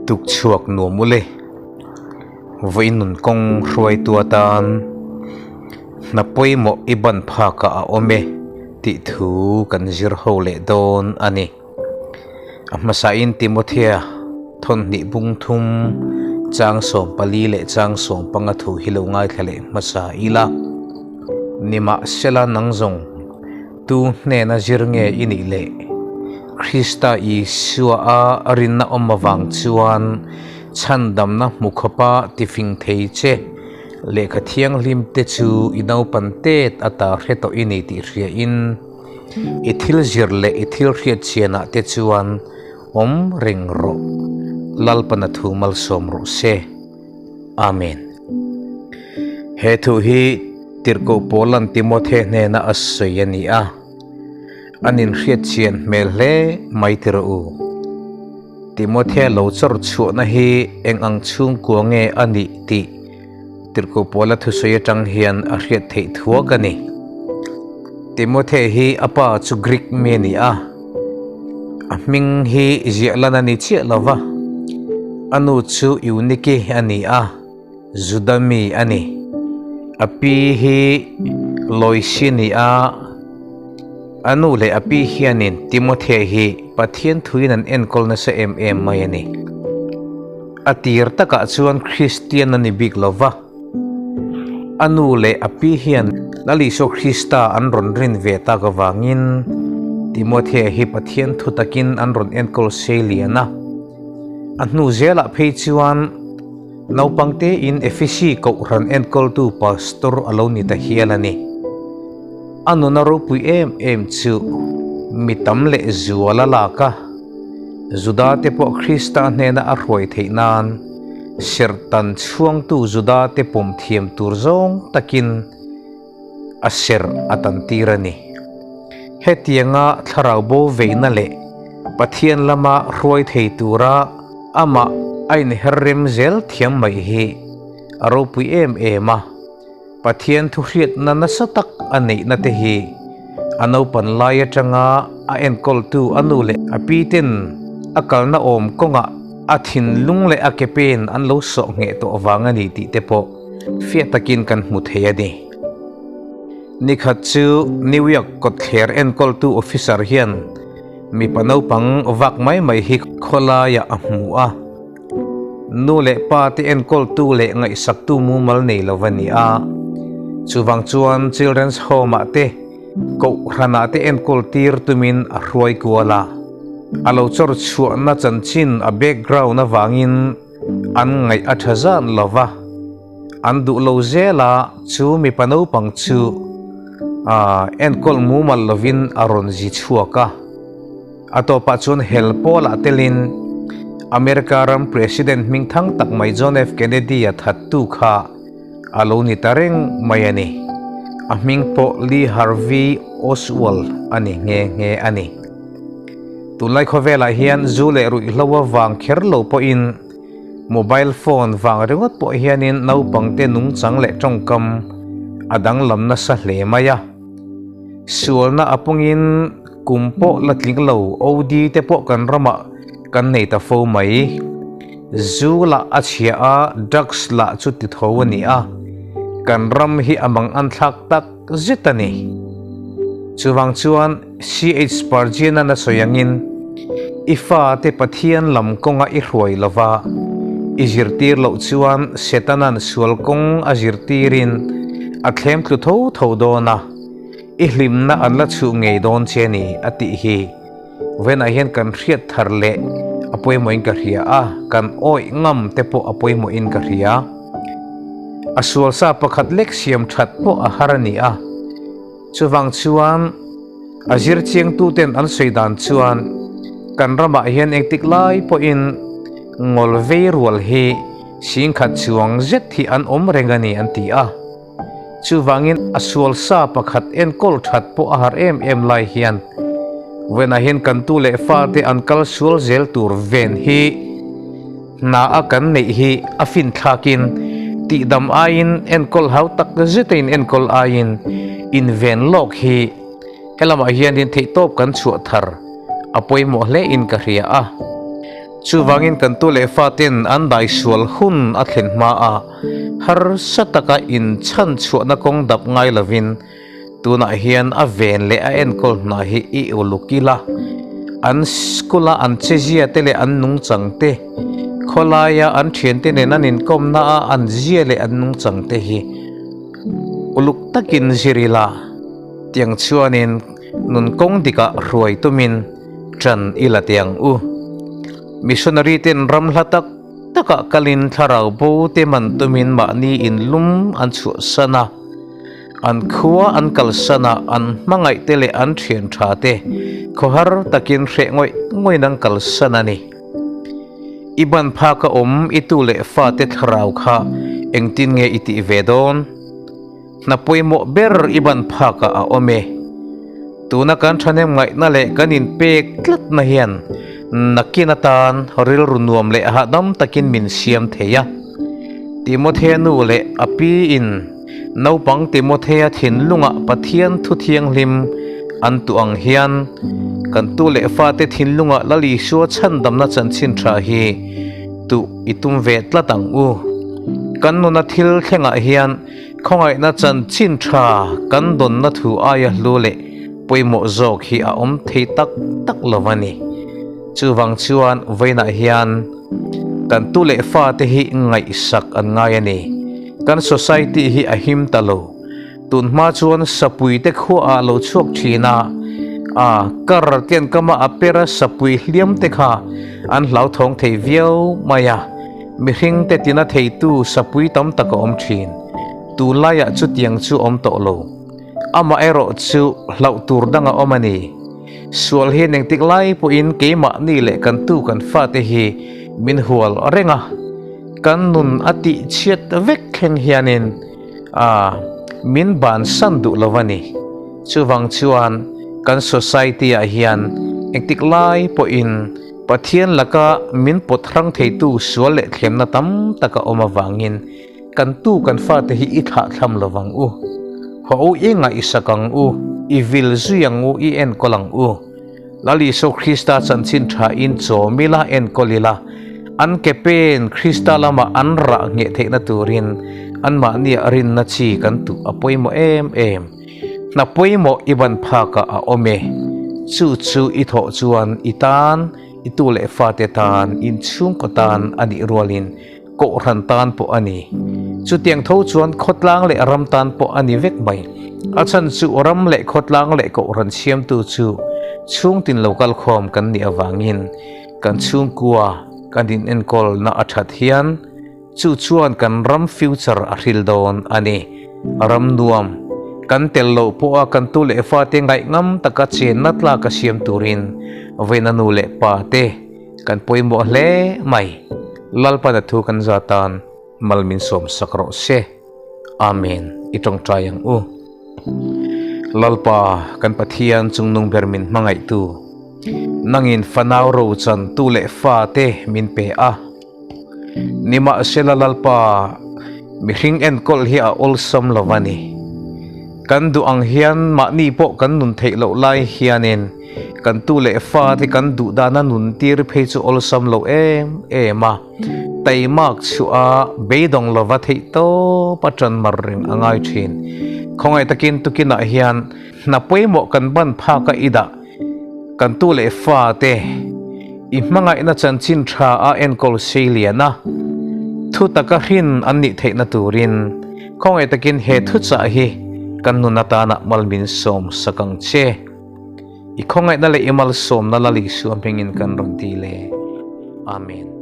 Tuk chhuak nuam ule. Vawiin nun kawng hruaitu atan hna pawimawh i ban phakah a awm e tih thu kan zir ho leh dawn a ni. A hmasain Timothea thawnhnih bung thum chang 14 leh chang 15 thu hi lo ngaithla leh hmasa ila. Nimahsela nang zawng tu hnena zir nge i nih le? Krista Isua a rinna awm avang chuan chhandamna hmu khawpa tifing thei che lehkha thianghlim te chu i naupan tet ata hre tawh i ni tih hriain, I thil zir leh i thil hriat chianah te chuan awm reng rawh. Lalpana thu malsawm rawh se. Amen. He thu hi Tirhkoh Paulan Timothe hnena a sawi a ni a. An inhriat chian hmel hle mai ti rawh u. Timothe lo chawr chhuahna hi eng ang chhungkua nge a nih tih Tirhkoh Paula thusawi atang hian a hriat theih thuak a ni. Timothy hi a pa chu Greek mi a ni a, a hming hi ziah lan a ni chiah lo va. A nu chu Eunike a ni a, Juda mi a ni. A pi hi Loisi a ni a, a nu leh a pi hianin Timothy hi Pathian thuin an enkawl nasa em em mai a ni. A tir takah chuan Kristian a ni bik lo va, a nu leh a pi hian Lal Isua Krista an rawn rin ve tak avangin Timothea hi Pathian thu takin an rawn enkawl sei lian a. A hnu zelah phei chuan naupang tein Efesi Kohhran enkawltu pastor a lo ni ta hial a ni. A nuna ropui em em chu mi tam leh zual a lak a. Juda te pawh Krista hnena a hruai theih nan serhtan chhuangtu Juda te pawm thiam tur zawng takin a serh a tan tir a ni. Hetianga thlarau bo veihna leh Pathian lama hruai thei tura amah a inher rem zel thiam mai hi a ropui em em a. Pathian thuhriatna nasa tak a neihna te hi a naupan lai atanga a enkawltu a nu leh a pi ten a kalna awm kawngah a thinlung leh a ke pen an lo sawh ngheh tawh vang a ni tih te pawh fiah takin kan hmu thei a ni. Nikhat chu New York kawtthler enkawltu officer hian mipa naupang vak mai mai hi khawlaiah a hmu a. Nu leh pa te enkawltu leh ngaihsaktu mumal nei lo a ni a. Chuvang chuan Children's Home ah te, Kohhran ah te enkawl tir tumin a hruai kual a. A lo chawr chhuahna chanchin a background avangin an ngaih a tha zan lo va. An duh lo zel a, chu mipa naupang chu enkawl mumal lovin a rawn zi chhuak a. A tawpah chuan hel pawlah telin America ram President hming thang tak mai John F. Kennedy-a thattu kha a lo ni ta reng mai a ni. A hming pawh Lee Harvey Oswald a ni nghe nghe a ni. Tunlai khawvelah hian zu leh ruihhlo avang kher lo pawhin mobile phone vang ringawt pawh hianin naupangte nungchang leh tawngkam a danglam nasa hle mai a. Sualna a pungin Kum pawh la tling lo OD te pawh kan ramah kan nei ta fo mai. Zu lah a chhia a, drugs lah chu ti tho a ni a. Kan ram hi a mang an thlak tak zet a ni. Chuvang chuan CH Spurgeon-an a sawi angin, I fate Pathian lam kawnga i hruai lova, i zirtir loh chuan Setana'n sual kawng a zirtirin a thlem tlu tho tho dawn a. I hlimna an la chhuh ngei dawn che ni a tih hi Venah hian kan hriat thar leh a pawimawhin ka hria a, kan awih ngam te pawh a pawimawhin ka hria. A sual sa pakhat lek siam that pawh a har a ni a, chuvang chuan a zir chiangtuten an sawi dan chuan kan ramah hian engtik lai pawhin ngawl vei rual hi singkhat chuang zet hi an awm reng a ni an ti a. Chuvangin a sual sa pakhat enkawl that pawh a har em em lai hian Venah hian kan tu leh fate an kal sual zel tur ven hi hna a kan neih hi a fin thlakin tihdam aiin enkawl hau tak zetain enkawl aiin inven lawk hi helamah hianin theihtawp kan chhuah thar a pawimawh hle in ka hria a. Chuvangin kan tu leh faten an daisual hun a thlen hma a, harsa taka inchhan chhuahna kawng dap ngai lovin tunah hian a ven leh a enkawl hna hi i uluk ila. An school a an chezia te leh an nungchang te, khawlaia an thiante nen an inkawmna a an zia leh an nungchang te hi uluk takin zir ila. Tiang chuanin nun kawng dikah hruai tumin ṭan i la teh ang u. Missionary ten ram hla tak takah kalin thlarau bo te man tumin mahni in lum an chhuahsan a, an khua an kalsan a, an hmangaih te leh an ṭhian ṭha te khawhar takin hreh ngawih ngawih an kalsan a ni. I ban phak a awm i tu leh fate thlarau kha engtin nge i tih ve dawn? Hna pawimawh ber i ban phakah a awm e. Tuna kan thahnem ngaihna leh kan inpek tlatna hian nakin atan rilru nuam leh hahdam takin min siam thei a. Timothea nu leh a pi in naupang Timothea thinlungah Pathian thu thianghlim an tuh ang hian kan tu leh fate thinlungah Lal Isua chhandamna chanchin tha hi tuh i tum ve tlat ang u. Kan nuna thil thlengah hian Khawngaihna chanchin tha kan dawnna thu aia hlu leh pawimawh zawk hi a awm thei tak tak lo a ni. Chuvang chuan vawiinah hian kan tu leh fate hi ngaihsak an ngai a ni. Kan society hi a him ta lo. Tunhma chuan sapui te khuaah lo chhuak thin a, a kar te an kam a, a per a sapui hliam te kha an hlauthawng thei viau mai a. Mihring te tina theitu sapui tam tak a awm thin. Tunlaiah chutiang chu awm tawh lo. Amaherawh chu hlauh tur dang a awm a ni. Sual hian engtik lai pawhin keimahni leh kan tu kan fate hi min hual reng a. Kan nun a tih chhiat vek thleng hianin a min bansan duh lo a ni. Chuvang chuan kan society-ah hian engtik lai pawhin Pathian laka min pawt hrang theitu sual leh thlemna tam tak a awm avangin kan tu kan fate hi i thlahthlam lo vang u. Haw u i ngaihsak ang u, i vil zui ang u, i enkawl ang u. Lal Isua Krista chanchin tha in chawm ila, enkawl ila, an ke pen Krista lama an rah ngheh theihna turin anmahnia rinna chi kan tuh a pawimawh em em. Hna pawimawh i ban phakah a awm e. Chu chu i thawh chuan i tan, i tu leh fate tan, inchhungkaw tan a nih rualin kohhran tan pawh a ni. Chutiang tho chuan khawtlang leh ram tan pawh a ni vek mai. A chhan chu ram leh khawtlang leh kohhran siamtu chu chhungtin lo kalkhawm kan nih avangin kan chhungkua kan inenkawlna a that hian Chu chuan kan ram future a hril dawn a ni. Ram nuam, kan tel loh pawha kan tu leh fate ngaihngam taka chenna tlak a siam turin vawiina nu leh pa te kan pawimawh hle mai. Lalpan a thu kan za tan mal min sawm sak rawh se. Amen. I tawngtai ang u. Lalpa kan Pathian chungnung ber min hmangaihtu, nangin fanau rochan tu leh fate min pe a. Nimahsela Lalpa, mihring enkawl hi a awlsam lo a ni. Kan duh ang hian mahni pawh kan nun theih loh lai hianin kan tu leh fa te kan duh dana nun tir phei chu awlsam lo em em a. Taimak chhuah a beidawng lova theih tawp a ṭan mar reng a ngai ṭhin. Khawngaih takin tukinah hian hna pawimawh kan ban phak a i dah. Kan tu leh fa te, i hmangaihna chanchin tha a enkawl sei lian a, thu taka hrin an nih theihna turin khawngaih takin he thuchah hi kan nun atana mal min sawm sak ang che. I khawngaihna leh i malsawmna Lal Isua hmingin kan rawn ti le. Amen.